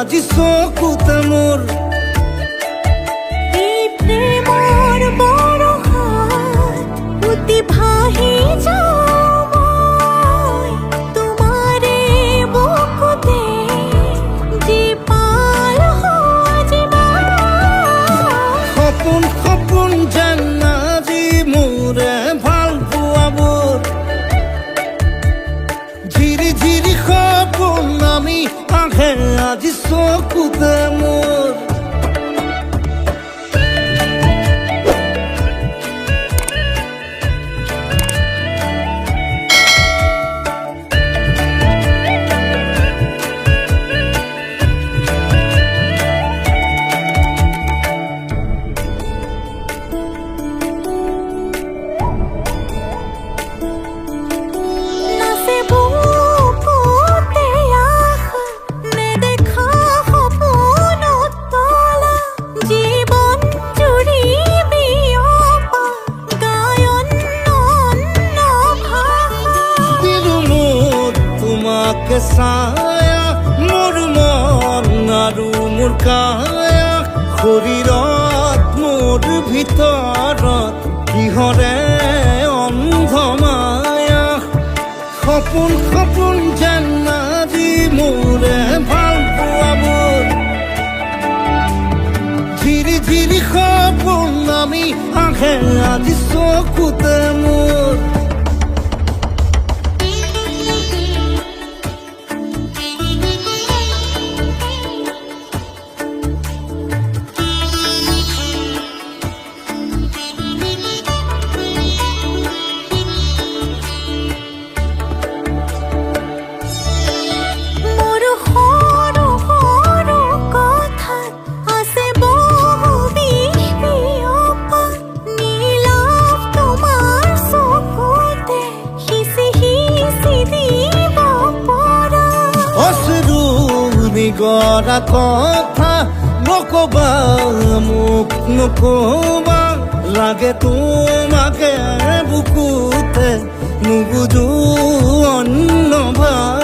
আজি চকুতে মোৰ। এই প্ৰেমৰ বৰষাত উটি ভাহি যাওঁ মই তোমাৰে বুকুতে জীপাল আজি। সপোন সপোন যেন আজি মোৰে ভাল পোৱাবোৰ, ঝিৰি ঝিৰি সপোন নামি আহে আজি চকুতে মোৰ। নাচে বুকুতে আশা, নেদেখা সপোন উতলা, জীৱন জুৰি বিয়পা গায়ন অন্য ভাষা। দিলো মোৰ তোমাকে ছায়া, মোৰ মন আৰু মোৰ কায়া, শৰীৰত মোৰ ভিতৰত কিহৰে অন্ধ মায়া। সপোন সপোন যেন আজি মোৰে ভাল পোৱাবোৰ, ঝিৰি ঝিৰি সপোন নামি আহে আজি চকুতে মোৰ। মোৰ সৰু সৰু কথাত আছে বহু বিষ বিয়পা, নীলাভ তোমাৰ চকুতে সিঁচি সিঁচি দিব পৰা। অশ্ৰু নিগৰা কথা নকবা, মোক নকবা, লাগে তোমাকে বুকুতে, নুবুজো অন্য ভাষা।